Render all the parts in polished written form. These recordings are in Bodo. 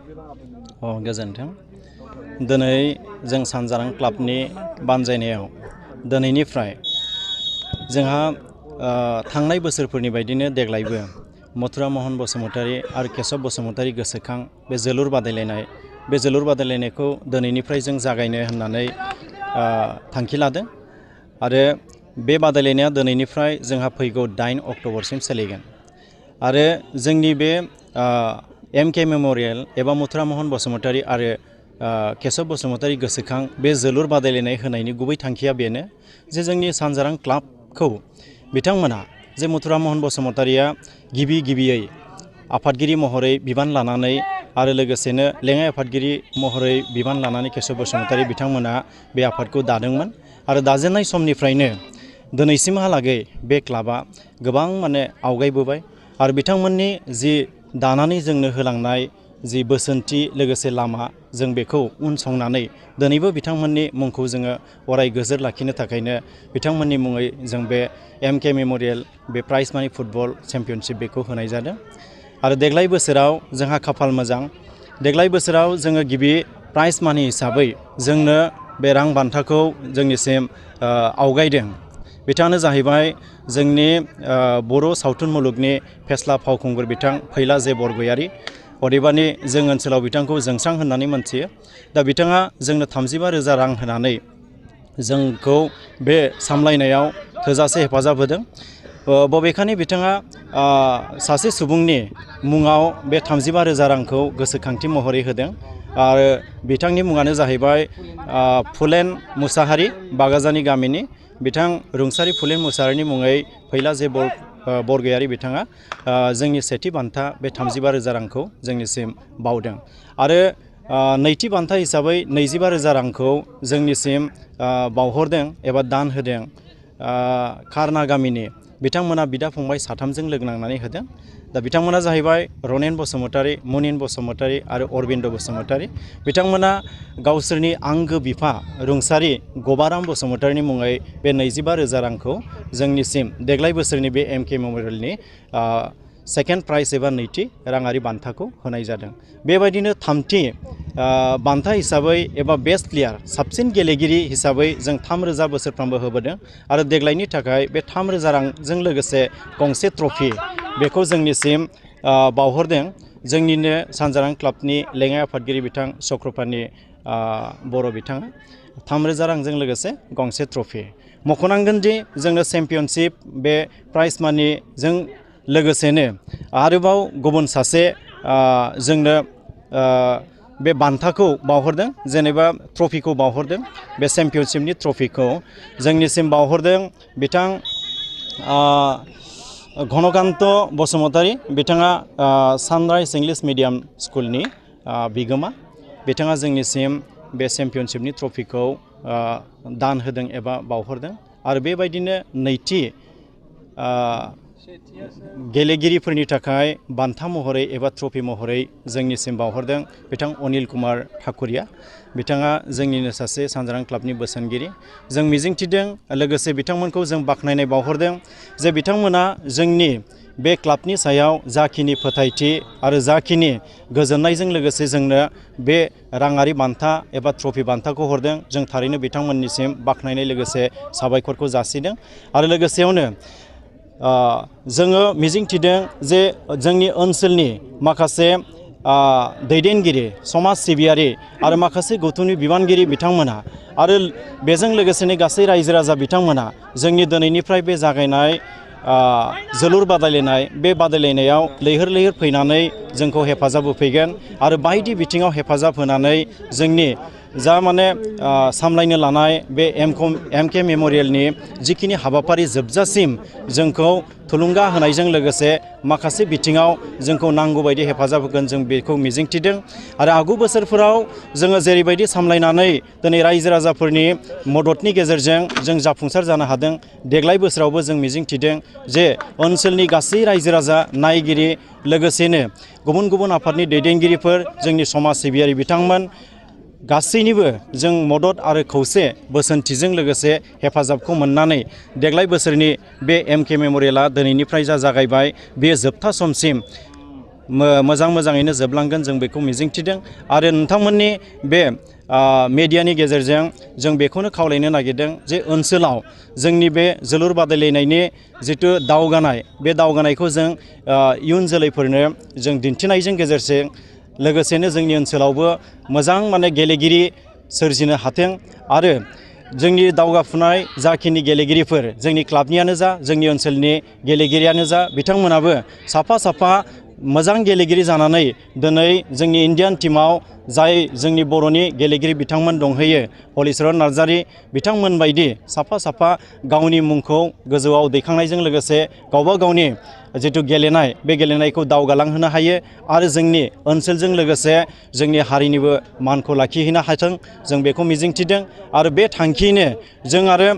गोजोन्थों। दिनै जों सानजारां क्लाबनि बानजायनायाव दिनैनिफ्राय जोंहा थांनाय बोसोरफोरनि बायदिनो देग्लायबो मथुरा महन बसुमतारी आरो केशब बसुमतारी गोसोखां बे जोलुर बादायलायनायखौ दिनैनिफ्राय जों जागायनो होननानै थांखि लादों आरो बे बादायलायनाया दिनैनिफ्राय जोंहा फैगौ 8 अक्ट'बरसिम सोलिगोन आरो जोंनि बे MK मेम'रियेल एबा मथुरा महन बसुमतारी आरो केशब बसुमतारी गोसोखां बे जोलुर बादायलायनाय होनायनि गुबै थांखिया बेनो जे जोंनि सानजारां क्लाबखौ बिथांमोना जे मथुरा महन बसुमतारीया गिबियै आफादगिरि महरै बिबान लानानै आरो लोगोसेनो लेङाइ आफादगिरि महरै बिबान लानानै केशब बसुमतारी बिथांमोना बे आफादखौ दादोंमोन आरो दाजेननाय समनिफ्रायनो दिनैसिमहालागै बे क्लाबा गोबां आवगायबोबाय आरो बिथांमोननि जि दानानै जोंनो होलांनाय जि बोसोनथि लोगोसे लामा जों बेखौ उनसंनानै दिनैबो बिथांमोननि मुंखौ जोङो अराय गोजोर लाखिनो थाखायनो बिथांमोननि मुङै जों बे MK मेम'रियेल बे प्राइज मानि फुटबल चेम्पियनशिप बेखौ होनाय जादों आरो देग्लाय बोसोराव जोंहा खाफाल मोजां देग्लाय बोसोराव जोङो गिबि प्राइज मानि हिसाबै जोंनो बे रां बान्थाखौ जोंनिसिम आवगायदों बिथाङानो जाहैबाय जोंनि बर' सावथुन मुलुगनि फेस्ला फावखुंगुर बिथां फैला जे बरगयारी अदेबानि जों ओनसोलाव बिथांखौ जोंसां होननानै मोनथियो दा बिथाङा जोंनो 35,000 रां होनानै जोंखौ बे सामलायनायाव थोजासे हेफाजाब होदों बबेखानि बिथाङा सासे सुबुंनि मुङाव बे 35,000 रांखौ गोसोखांथि महरै होदों आरो बिथांनि मुङानो जाहैबाय फुलेन मुसाहारि बागाजानि गामिनि बिथां रुंसारि फुलेन मुसाहारिनि मुङै फैला जे बरगयारी बिथाङा जोंनि सेथि बान्था बे 35,000 रांखौ जोंनिसिम बावदों आरो नैथि बान्था हिसाबै 25,000 रांखौ जोंनिसिम बावहरदों एबा दान होदों खारना गामिनि बिथांमोना बिदा फंबाय साथामजों लोगो नांनानै होदों दा बिथांमोना जाहैबाय रनेन बसुमतारी मुनिन बसुमतारी आरो अरबिन्द बसुमतारी बिथांमोना गावसोरनि आंगो बिफा रुंसारि गबाराम बसुमतारीनि मुङै बे 25,000 रांखौ जोंनिसिम देग्लाय बोसोरनि बे MK मेम'रियेलनि सेकेन्ड प्राइज एबा नैथि राङारि बान्थाखौ होनाय जादों बेबायदिनो थामथि बान्था हिसाबै एबा बेस्ट प्लेयार साबसिन गेलेगिरि हिसाबै जों 3,000 बोसोरफ्रामबो होबोदों आरो देग्लायनि थाखाय बे 3,000 रांजों लोगोसे गंसे ट्रफि बेखौ जोंनिसिम बावहरदों जोंनिनो सानजारां क्लाबनि लेङाइ आफादगिरि बिथां चक्रपानि बर' बिथाङा 3,000 रांजों लोगोसे गंसे ट्रफि मख'नांगोन दि जोंनो चेम्पियनशिप बे प्राइज मानिजों लोगोसेनो आरोबाव गुबुन सासे जोंनो बे बान्थाखौ बावहरदों जेनेबा ट्रफिखौ बावहरदों बे चेम्पियनशिपनि ट्रफिखौ जोंनिसिम बावहरदों बिथां घनकान्त बसुमतारी बिथाङा सानराइज इंलिश मिडियाम स्कुलनि बिगोमा बिथाङा जोंनिसिम बे चेम्पियनशिपनि ट्रफिखौ दान होदों एबा बावहरदों आरो बेबायदिनो नैथि गेलेगिरिफोरनि थाखाय बान्था महरै एबा ट्रफि महरै जोंनिसिम बावहरदों बिथां अनिल कुमार ठाकुरिया बिथाङा जोंनिनो सासे सानजारां क्लाबनि बोसोनगिरि जों मिजिंथिदों लोगोसे बिथांमोनखौ जों बाख्नायनाय बावहरदों जे बिथांमोना जोंनि बे क्लाबनि सायाव जाखिनि फोथायथि आरो जाखिनि गोजोननायजों लोगोसे जोंनो बे राङारि बान्था एबा ट्रफि बान्थाखौ हरदों जों थारैनो बिथांमोननिसिम बाख्नायनाय लोगोसे साबायखरखौ जासिदों आरो लोगोसेयावनो जोङो मिजिंथिदों जे जोंनि ओनसोलनि माखासे दैदेनगिरि समाज सिबियारि आरो माखासे गौथुमनि बिबानगिरि बिथांमोना आरो बेजों लोगोसेनो गासै रायजो राजा बिथांमोना जोंनि दिनैनिफ्राय बे जागायनाय जोलुर बादायलायनाय बे बादायलायनायाव लैहोर लैहोर फैनानै जोंखौ हेफाजाब होफैगोन आरो बायदि बिथिङाव हेफाजाब होनानै जोंनि जा सामलायनो लानाय बे MK मेम'रियेलनि जिखिनि हाबाफारि जोबजासिम जोंखौ थुलुंगा होनायजों लोगोसे माखासे बिथिङाव जोंखौ नांगौबायदि हेफाजाब होगोन जों बेखौ मिजिंथिदों आरो आगु बोसोरफोराव जोङो जेरैबायदि सामलायनानै दिनै रायजो राजाफोरनि मददनि गेजेरजों जों जाफुंसार जानो हादों देग्लाय बोसोरावबो जों मिजिंथिदों जे ओनसोलनि गासै रायजो राजा नायगिरि लोगोसेनो गुबुन गुबुन आफादनि दैदेनगिरिफोर जोंनि समाज सिबियारि बिथांमोन गासैनिबो जों मदद आरो खौसे बोसोनथिजों लोगोसे हेफाजाबखौ मोननानै देग्लाय बोसोरनि बे MK मेम'रियेला दिनैनिफ्राय जागायबाय बे जोबथा समसिम मोजाङैनो जोबलांगोन जों बेखौ मिजिंथिदों आरो नोंथांमोननि बे मेडियानि गेजेरजों जों बेखौनो खावलायनो नागिरदों जे ओनसोलाव जोंनि बे जोलुर बादायलायनायनि जिथु दावगानाय बे दावगानायखौ जों इयुन जोलैफोरनो जों दिन्थिनायजों गेजेरजों लोगोसेनो जोंनि ओनसोलावबो मोजां गेलेगिरि सोरजिनो हाथों आरो जोंनि दावगाफुनाय जाखिनि गेलेगिरिफोर जोंनि क्लाबनियानो जा जोंनि ओनसोलनि गेलेगिरियानो जा बिथांमोनाबो साफा साफा मोजां गेलेगिरि जानानै दिनै जोंनि इन्डियान टीमाव जाय जोंनि बर'नि गेलेगिरि बिथांमोन दंहैयो हलिचरन नार्जारी बिथांमोन बायदि साफा साफा गावनि मुंखौ गोजौआव दैखांनायजों लोगोसे गावबा गावनि जिथु गेलेनाय बे गेलेनायखौ दावगालांहोनो हायो आरो जोंनि ओनसोलजों लोगोसे जोंनि हारिनिबो मानखौ लाखिहैनो हाथों जों बेखौ मिजिंथिदों आरो बे थांखियैनो जों आरो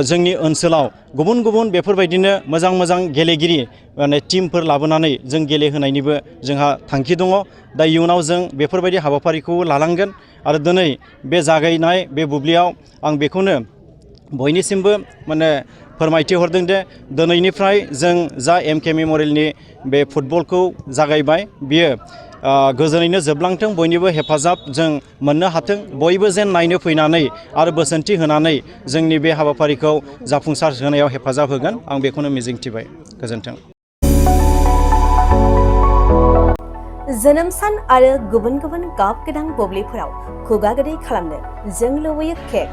जोंनि ओनसोलाव गुबुन गुबुन बेफोरबायदिनो मोजां गेलेगिरि टीमफोर लाबोनानै जों गेलेहोनायनिबो जोंहा थांखि दङ दा इयुनाव जों बेफोरबायदि हाबाफारिखौ लालांगोन आरो दिनै बे जागायनाय बे बुब्लियाव आं बेखौनो बयनिसिमबो फोरमायथि हरदों दे दिनैनिफ्राय जों जा MK मेम'रियेलनि बे फुटबलखौ जागायबाय बियो गोजोनैनो जोबलांथों बयनिबो हेफाजाब जों मोननो हाथों बयबो जेन नायनो फैनानै आरो बोसोनथि होनानै जोंनि बे हाबाफारिखौ जाफुंसार होनायाव हेफाजाब होगोन आं बेखौनो मिजिंथिबाय गोजोन्थों। जोनोम सान आरो गुबुन गुबुन गाब गोनां बुब्लिफोराव खुगा गोदै खालामनो जों लुबैयो केक।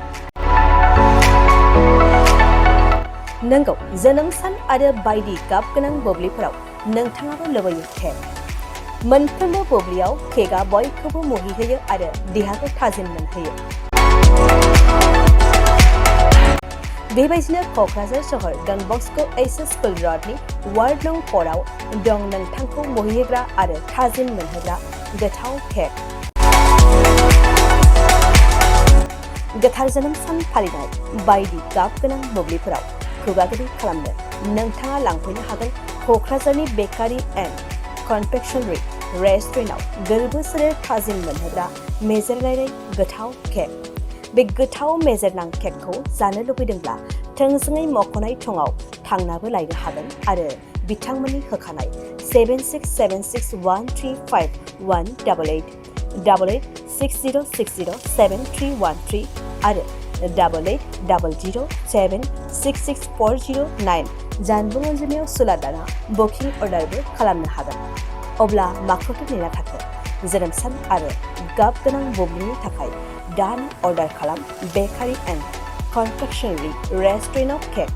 नंगौ, जोनोम सान आरो बायदि गाब गोनां बुब्लिफोराव नोंथाङाबो लुबैयो केक। मोनफ्रोमबो बुब्लियाव केकआ बयखौबो मुहिहोयो आरो देहाखौ थाजिम मोनहोयो। बेबायदिनो क'क्राझार सहर डन बस्क' HS स्कुल र'डनि वार्ड नं 4 आव दं नोंथांखौ मुहिहोग्रा आरो थाजिम मोनहोग्रा गोथाव केक। गोथार जोनोम सान फालिनाय बायदि गाब गोनां बुब्लिफोराव खुगा गोदै खालामनो नोंथाङा लांफैनो हागोन क'क्राझारनि बेकारि एन्ड कनफेक्शनारि रेस्टुरेन्टआव गोरबो सोलेर थाजिम मोनहोग्रा मेजेरनाय गोथाव केक। बे गोथाव मेजेरनां केकखौ जानो लुबैदोंब्ला थोंजोङै मख'नाय थंआव थांनाबो लायनो हागोन आरो बिथांमोननि होखानाय 767601351888 8860607313 आरो 8800766409 जानबुं अनजिमायाव सुलादाना बुकिं अर्डारबो खालामनो हागोन। अब्ला माखौथो नेना थाखो जोनोम सान आरो गाब गोनां बुब्लिनि थाखाय दानो अर्डार खालाम बेकारि एन्ड कनफेक्शनारि रेस्टुरेन्टआव केक।